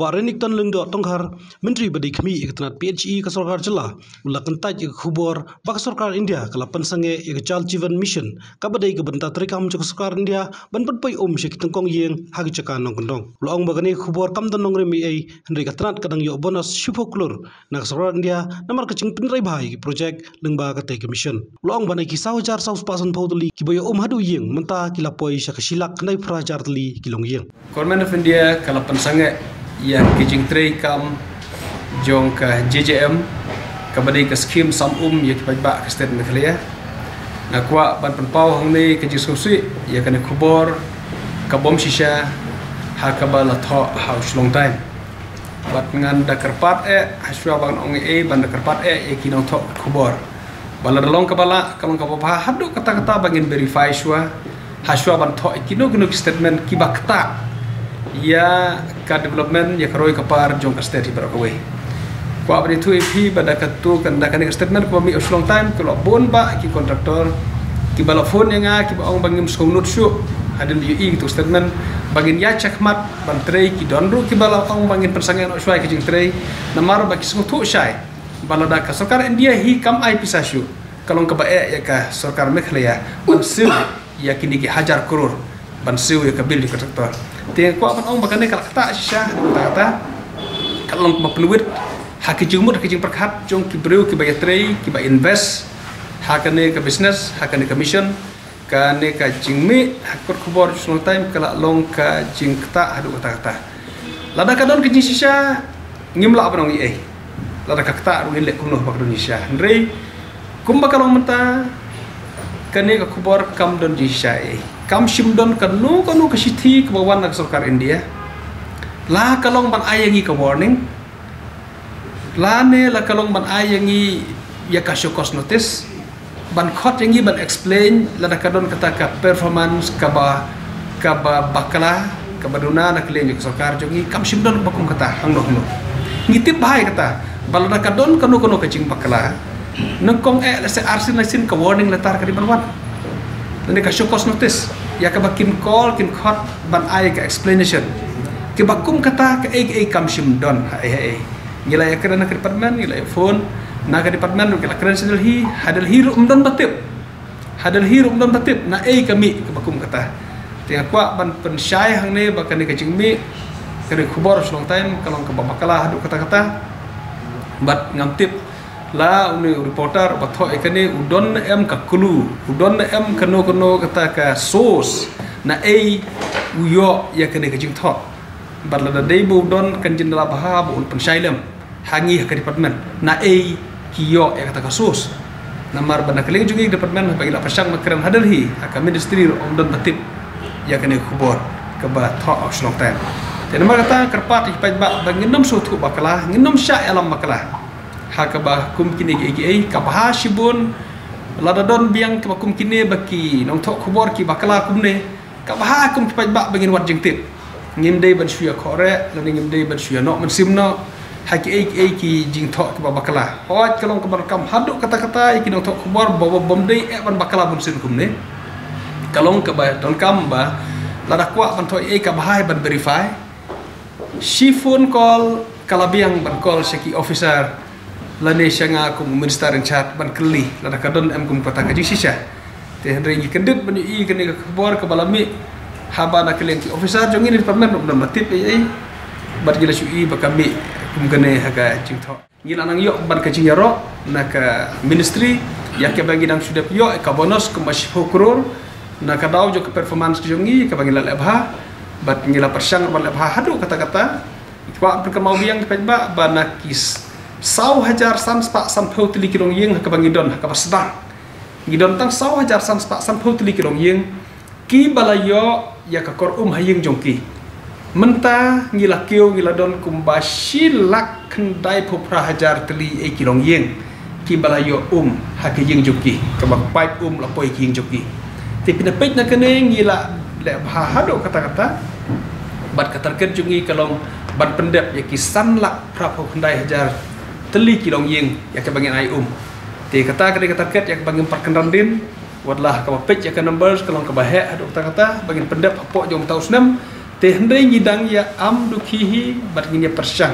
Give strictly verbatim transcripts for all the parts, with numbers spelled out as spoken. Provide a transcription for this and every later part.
Bah Renikton Lyngdoh Tonghar, Myntri ba dei khmih ïa ka tnat P H E ka sorkar jylla, u la kyntait ïa ka khubor ba ka sorkar India ka la pynsangeh ïa ka Jal Jeevan Mission, kaba dei ka bynta treikam jong ka sorkar India ban pynpoi um sha ki tyngkong ïing ha ki jaka nongkyndong. U la ong ba kane ka khubor kam don nongrim ei ei, hynrei ka tnat ka dang ïoh bonus shiphew klur na ka sorkar India namar ka jingpyntrei bha ïa ki projek lyngba katei ka mission. U la ong ba na ki saw hajar saw spah sanphew tylli kiba ïoh um haduh ïing, mynta ki la poi sha ka shi lak khyndai phra hajar tylli ki longïing. Government of India ka la pynsangeh ïa ki jingtrei kam jong ka J J M, kaba dei ka skhim sam um ïa ki paidbah ka state Meghalaya. Nga kwah ban pynpaw hangne ka jingsngewsih ïa kane ka khubor ka bym shisha ha kaba la thoh ha u Shillong Times. Bad ngan da kyrpad eh, ha shuwa ban ong ei ei, ban da kyrpad eh ïa ki nongthoh khubor ba lada long kaba lah, ka long kaba bha, haduh katta katta ba ngin verify shuwa, ha shuwa ban thoh ïa kino kino ki statement kiba ktah ïa ka development, ïa ka roi ka par jong ka state hi baroh kawei. Kwah ban ïathuh ïa phi ba da katu, kan da kane ka statement kaba mih ha u Shillong Times, ka la bun bah ki contractor kiba la phone ïa nga, kiba ong ba ngim sngewnud shuh hadien ba ïohi ïa katu ka statement, ba ngin ïaid shakhmat ban trei. Ki don ruh kiba la ong ba ngin pynsangeh noh shuwa ïa ka jingtrei, namar ba ki sngewthuh shai ba lada ka sorkar India hi kam ai pisa shuh, ka long kaba eh ïa ka sorkar Meghalaya ban siew ïa kine ki hajar klur, ban siew ïa ka bill jong ka contractor. Te nga kwah ban ong ba kane ka la ktah shisha, kata kata ka long kaba pynwit ha ki jingmut, ha ki jingpyrkhat jong ki briew kiba ïatrei, kiba invest ha kane ka business, ha kane ka mission. Kane ka jingmih ha kot khubor Shillong Times ka la long ka jingktah haduh katta katta. Lada ka don ka jingshisha, ngim lah ban ong ei ei. Lada ka ktah ruh ngin leh kumno ba ka don jingshisha. Hynrei kumba ka long mynta, kane ka khubor kam don jingshisha ei ei. Kam shym don kano kano ka shithi kaba wan na ka sorkar India, la ka long ban ai ïa ngi ka warning, lane la ka long ban ai ïa ngi ïa ka show cause notice, ban khot ïa ngi ban explain lada ka don kata ka performance kaba, kaba bakla, kaba duna na ka liang jong ka sorkar jong ngi. Kam shym don ba kum kata hangno hangno. Ngi tip bha ïa kata ba lada ka don kano kano ka jingbakla, nyngkong eh lehse ar sien lai sien ka warning letter ka dei ban wan, lane ka show cause notice, ïa kaba kin call, kin khot ban ai ka explanation. Kiba kum kata kaei kaei kam shym don ha ei ha ei. Ngi la ïakren na ka department, ngi la ïa phone na ka department ruh, ki la kren sha Delhi, ha Delhi ruh ym don ba tip. Ha Delhi ruh ym don ba tip na ei ka mih kaba kum kata. Te nga kwah ban pynshai hangne ba kane ka jingmih, kane ka khubor Shillong Times ka long kaba bakla haduh katta katta. Bad ngam tip la une u reporter ba thoh ïa kane u don ne em ka clue, u don ne em kano kano kata ka source na ei u ïoh ïa kane ka jingthoh. Bad lada dei ba u don, kan jin da la bha ba un pynshai lem ha ngi ha ka department na ei ki ïoh ïa kata ka source. Namar ba na ka liang jong ngi ka department, haba ngi la pyrshang ban kren ha Delhi ha ka ministry ruh ym don ba tip ïa kane ka khubor kaba thoh ha u Shillong Times. Te namar kata kyrpad ïa ki paidbah ba ngin ym sngewthuh bakla, ngin ym shah ïalam bakla ha kaba kum kine kiei kiei. Ka bha shibun lada don biang kiba kum kine, ba ki nongthoh khubor ki bakla kumne, ka bha kum ki paidbah ba ngin wad jingtip. Ngim dei ban shu ïa khohreh lane ngim dei ban shu ïa noh mynsiem noh ha kiei kiei ki jingthoh kiba bakla. Hooid, ka long kaba donkam haduh katta katta ïa ki nongthoh khubor ba, ba bym dei eh ban bakla bunsien kumne. Ka long kaba donkam ba lada kwah ban thoh ei ei, ka bha hi ban verify. Shi phone call ka la biang ban call sha ki officer lane sha nga kum u minister in charge ban kylli lada ka don em kum kata ka jingshisha. Te hynrei ngi kyndit ban ïohi kane ka khubor kaba la mih haba na ka liang ki officer jong ngi na department ruh ym don ba tip ei ei. Bad ngi la shu ïohi ba ka mih kum kane ha ka jingthoh. Ngi la nang ïoh ban ka jingïaroh na ka ministry ïa kaba ngi dang shu dep ïoh ka bonus kumba shiphew klur na ka daw jong ka performance ka jong ngi kaba ngi la leh bha. Bad ngi la pyrshang ban leh bha haduh katta katta. Kwah pynkynmaw biang ki paidbah ba na ki s-, saw hajar san spah sanphew tylli ki longïing ha kaba ngi don ha kaba sdang. Ngi don tang saw hajar san spah sanphew tylli ki longïing kiba la ïoh ïa ka kor um ha ïing jong ki. Mynta ngi la kiew, ngi la don kumba shi lak khyndai phew phra hajar tylli ei ki longïing kiba la ïoh um ha ki ïing jong ki, kaba pipe um la poi ki ïing jong ki. Te phin ïa peit na kane, ngi la leh bha haduh katta katta. Bad ka target jong ngi ka long ban pyndep ïa ki san lak phra phew khyndai hajar tylli ki longïing ïa kaba ngin ai um. Te kata ka dei ka target ïa kaba ngin pat kynran dien. Wat la kaba peit ïa ka numbers ka long kaba heh haduh katta katta, ba ngin pyndep hapoh jong mynta u snem Te hynrei ngi dang ïa am dukhi hi bad ngin ïa pyrshang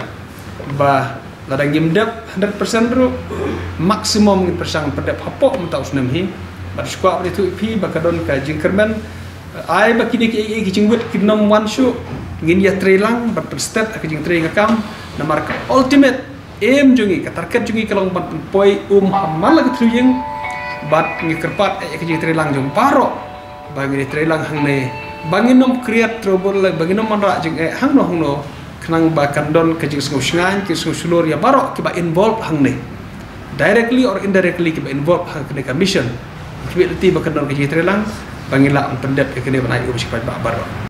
ba lada ngim dep hundred percent ruh, maximum ngin pyrshang pyndep hapoh mynta u snem hi. Bad shu kwah ban ïathuh ïa phi ba ka don ka jingkyrmen, ai ba kine kiei kiei ki jingwit kin nym wan shuh, ngin ïa trei lang bad pynstet ha ka jingtrei nga kam. Namar ka ultimate aim jong ngi, ka target jong ngi ka long ban pynpoi um ha man la ka thliew ïing. Bad ngi kyrpad ïa ka jingtrei lang jong baroh ba ngin ïa trei lang hangne, ba ngin nym create trouble, ba ngin nym wanrah jingeh hangno hangno, khnang ba kan don ka jingsngew shngaiñ, ka jingsngew shlur ïa baroh kiba involve hangne, directly or indirectly kiba involve ha kane ka mission. Kyrpad lynti ba kan don ka jingtrei lang ba ngin lah ban pyndep ïa kane ban ai um sha ki paidbah baroh.